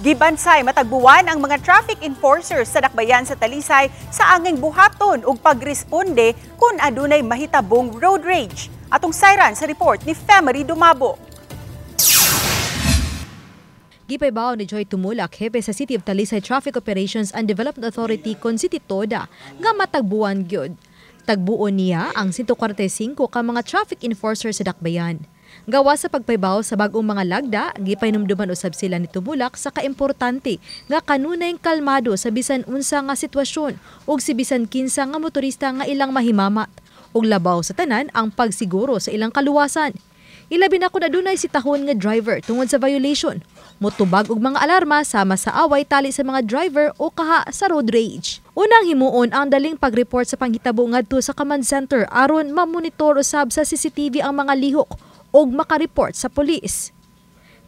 Gibansay matagbuwan ang mga traffic enforcers sa Dakbayan sa Talisay sa anging buhaton ug pagresponde kung adunay mahitabong road rage. Atong sayran sa report ni Femery Dumabo. Gipaybaw ni Joy Tumulak, hepe sa City of Talisay Traffic Operations and Development Authority kon City Toda, nga matagbuan gyud. Tagbuon niya ang 145 ka mga traffic enforcer sa Dakbayan. Gawa sa pagpaybaw sa bag-ong mga lagda, gipahinumduman usab sila ni Tumulak sa kaimportante nga kanunay kalmado sa bisan unsa nga sitwasyon ug si bisan kinsa nga motorista nga ilang mahimamat, ug labaw sa tanan ang pagsiguro sa ilang kaluwasan. Ilabi na kung adunay sitahon nga driver tungod sa violation, motubag og mga alarma sama sa away tali sa mga driver o kaha sa road rage. Unang himuon ang daling pag-report sa panghitabo ngadto sa command center aron mamonitor usab sa CCTV ang mga lihok ug makareport sa pulis.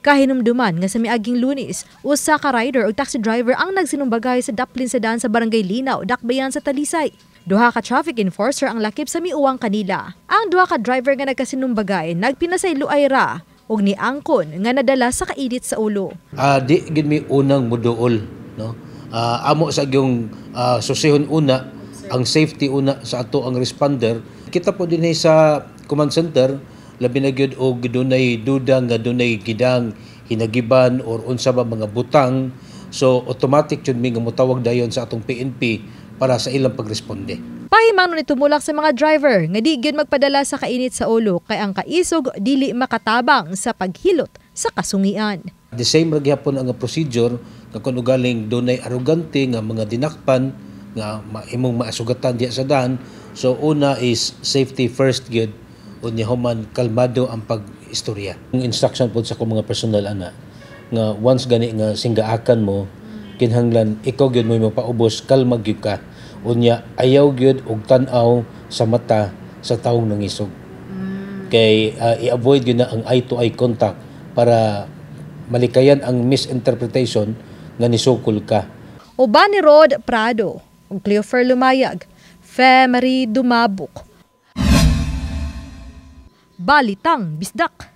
Kahinumduman nga sa miaging Lunes, usa ka rider ug taxi driver ang nagsinumbagay sa daplin sa daan sa Barangay Linaw, Dakbayan sa Talisay. Duha ka traffic enforcer ang lakip sa miuwang kanila. Ang duha ka driver nga nagkasinumbagay nagpinasayloay ra ug niangkon nga nadala sa kainit sa ulo. Di gid mi unang muduol, no. Amo sa gyung susihon una ang safety una sa ato ang responder. Kita po dinhi sa command center, labi na gyud og dunay duda nga dunay gidang hinagiban or unsa ba mga butang, so automatic jud mi nga motawag dayon sa atong PNP para sa ilang pagresponde. Pahimangno ni Tumulak sa mga driver nga di gyud magpadala sa kainit sa ulo kay ang kaisog dili makatabang sa paghilot sa kasungian. The same ra gihapon ang procedure nga kung ugaling dunay arugante nga mga dinakpan nga imong maasugatan diha sa daan. So una is safety first gyud, unya human kalmado ang pag-istorya. Ang instruction pod sa akong mga personal ana nga once gani nga singgaakan mo, kinahanglan ikaw gyud mo mapaubos, kalma gyud ka. Unya ayaw gyud og tan-aw sa mata sa tawong nangisog. Kay i-avoid gyud na ang eye to eye contact para malikayan ang misinterpretation nga nisukol ka. Uban ni Rod Prado ug Cleofer Lumayag, Femery Dumabok. Balitang Bisdak.